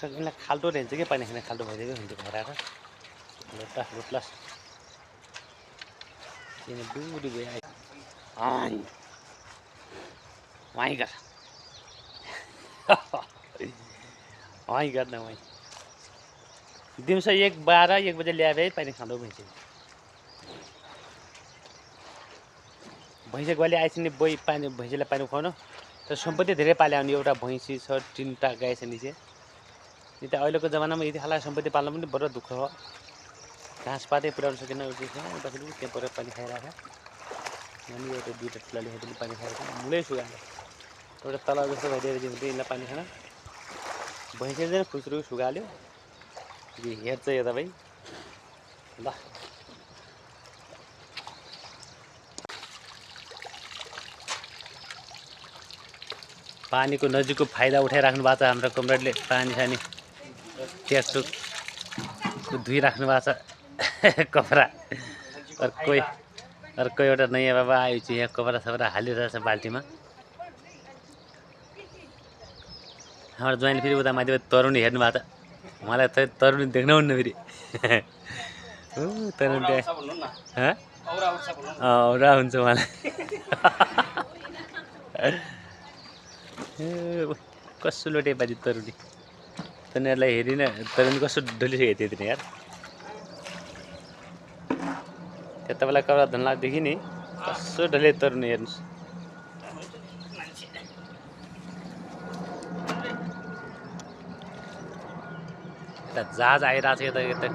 यिनीलाई खाल्टो रहन्छ कि पानी खाने खाल्टो भइदिएको हुन्छ भराएर लोटा लोट्लास किन दुरी गयो वाइ गर वाइ गर्न वाइ दिउँसो 1:12 1 बजे ल्याए पानी खाँदो भैँसी भैँसी ग्वाली आइस नि बोइ पानी भैँसीलाई पानी खुवाउनु तर सम्पत्ति धेरै पाले आउने एउटा भैँसी छ 3टा गाई छ नि त अहिलेको जमानामा यति खालको सम्पत्ति पाल्नु पनि बडो दुःख हो घाँस पातै पुर्याउन सकेन उठ्दाखेरि त्यहाँ पर पानी खाइरहेको अनि एउटा 2टा ठुलाले पनि पानी खाएको मुलै सुगायो एउटा तल जस्तो भइदिएर चाहिँ यिनीलाई पानी खान भैँसीले चाहिँ खुस्रो सुगाल्यो हेर्छ यता भाइ ल पानीको नजिकको फाइदा उठाइराख्नु भएको छ हाम्रो कमरेडले पानी खाने ट्याक्सो धुइराख्नु भएको छ कपडा अर्को एउटा नयाँ बाबा आयो चाहिँ यहाँ कपडा सपडा हालिरहेछ बाल्टीमा हाम्रो ज्वाइँले फेरि उता माथि तरुनी हेर्नु भएको छ मलाई त तरुनी देख्न हुन्न फेरि तरुनी औरा हुन्छ मलाई कस्तो लोटे बाजी तरुनी तनीहरूलाई हेरिन तरुनी कस्तो डलिसकेको थियो तिनी यार त्यता बेला कपडा धुन लाग्देखि नि कस्तो डले तरुनी हेर्नुहोस् यता जहाज आइरहेको छ यता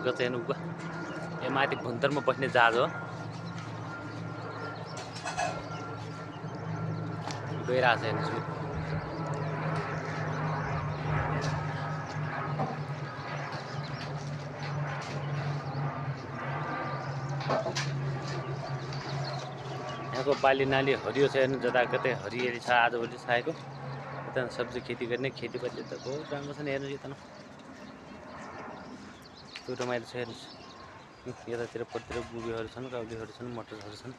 गएको हेर्नु यहाँ माथि भुन्तरमा बस्ने जहाज हो गइरहेको छ हेर्नुहोस् यहाँको बाली नाली हरियो छ हेर्नु जताकतै हरियाली छ आजभोलि छाएको यता सब्जी खेती गर्ने खेतीपाती त बहुत राम्रो छ नि हेर्नुहोस् यता त्यो रमाइलो छ हेर्नुहोस् यतातिर पट्टितिर गुबीहरू छन् काउलीहरू छन् मटरहरू छन्